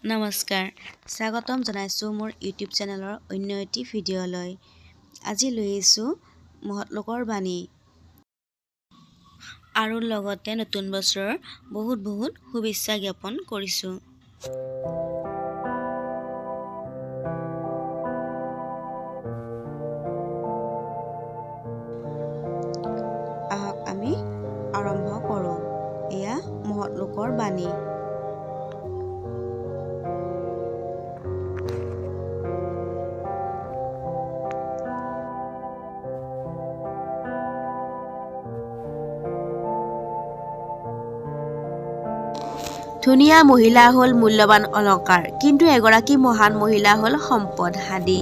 নমস্কাৰ, স্বাগতম জনাইছোঁ মোৰ ইউটিউব চেনেলৰ অন্য এটি ভিডিঅ'লৈ। আজি লৈ আহিছোঁ মহৎলোকৰ বাণী আৰু লগতে নতুন বছৰৰ বহুত বহুত শুভেচ্ছা জ্ঞাপন কৰিছোঁ। আহক আমি আৰম্ভ কৰোঁ। এয়া মহৎলোকৰ বাণী। ধুনীয়া মহিলা হ'ল মূল্যৱান অলংকাৰ, কিন্তু এগৰাকী মহান মহিলা হ'ল সম্পদ। হাদী।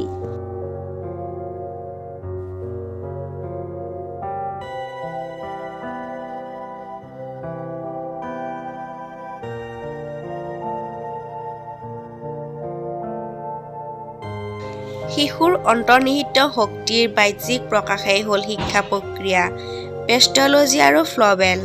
শিশুৰ অন্তৰ্নিহিত শক্তিৰ বাহ্যিক প্ৰকাশেই হ'ল শিক্ষা প্ৰক্ৰিয়া। পেষ্টালজি আৰু ফ্লবেল।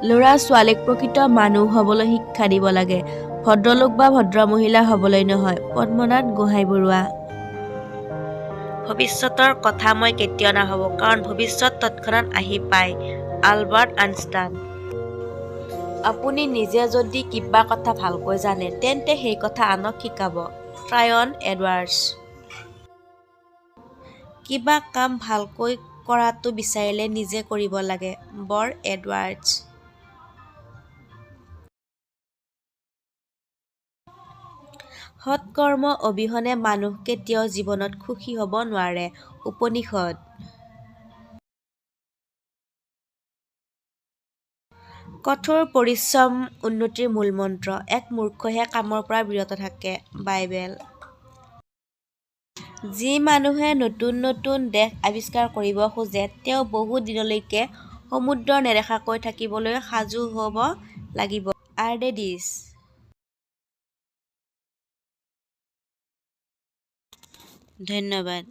ল'ৰা-ছোৱালীক প্ৰকৃত মানুহ হ'বলৈ শিক্ষা দিব লাগে, ভদ্ৰলোক বা ভদ্ৰমহিলা হ'বলৈ নহয়। পদ্মনাথ গোহাঞিবৰুৱা। ভৱিষ্যতৰ কথা মই কেতিয়াও নাভাবোঁ, কাৰণ ভৱিষ্যত তৎক্ষণাত আহি পায়। Albert Einstein. আপুনি নিজে যদি কিবা কথা ভালকৈ জানে, তেন্তে সেই কথা আনক শিকাব। ট্ৰায়ন এডৱাৰ্ডছ। কিবা কাম ভালকৈ কৰাটো বিচাৰিলে নিজে কৰিব লাগে। বৰ এডৱাৰ্ডছ। সৎকৰ্ম অবিহনে মানুহ কেতিয়াও জীৱনত সুখী হ'ব নোৱাৰে। উপনিষদ। কঠোৰ পৰিশ্ৰম উন্নতিৰ মূলমন্ত্ৰ। এক মূৰ্খইহে কামৰ পৰা বিৰত থাকে। বাইবেল। যি মানুহে নতুন নতুন দেশ আৱিষ্কাৰ কৰিব খোজে, তেওঁ বহু দিনলৈকে সমুদ্ৰ নেদেখাকৈ থাকিবলৈ সাজু হ'ব লাগিব। আৰ্ডেডিচ। ধন্যবাদ।